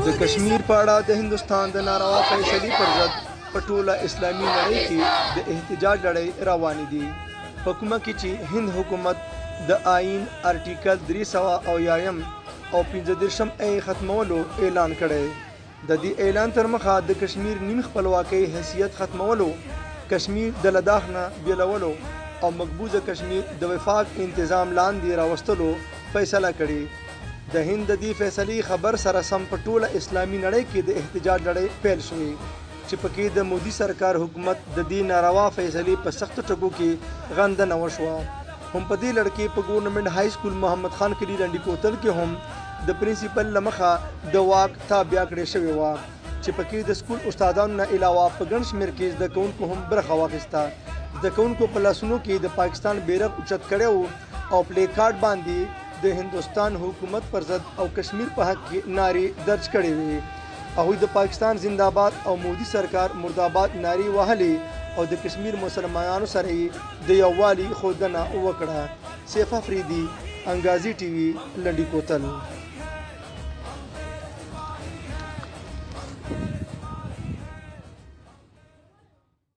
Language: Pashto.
د کشمیر په اړه د هندوستان د ناروا فیصلې پر ضد په ټوله اسلامي نړۍ کې د احتجاج لړۍ روانې دي، په کومه کې چې هند حکومت د آئین ارټیکل 370 او 35 ای ختمولو اعلان کړی. د دې اعلان تر مخه د کشمیر نیم خپلواکۍ حیثیت ختمولو، کشمیر د لداخ نه بیلولو او مقبوضه کشمیر د وفاق انتظام لاندې راوستلو فیصله کړې. د هند د دې فیصلې خبر سره سم په ټوله اسلامي نړۍ کې د احتجاج لړۍ پیل شوې، چې پکې د مودي سرکار حکومت د دې ناروا فیصلې په سختو ټکو کې غندنه وشوه. هم په دې لړ کې په ګورنمنټ های سکول محمد خان کلي لنډي کوتل کې هم د پرنسپل له مخه د واک تابیا کړې شوې وه، چې پکې د سکول استادانو نه علاوه په ګڼ شمېر کې زده کوونکو هم برخه واخیسته. زده کوونکو په لاسونو کې د پاکستان بیرغ اوچت کړی و او پلی کارډ باندې د هندوستان حکومت پر ضد او کشمیر په حق کې نارې درج کړې وې. هغوی د پاکستان زنده‌باد او مودي سرکار مرداباد نارې وهلې او د کشمیر مسلمانانو سره یې د یووالي ښودنه وکړه. سیف افریدي، انګازي ټي وي، لنډي کوتل.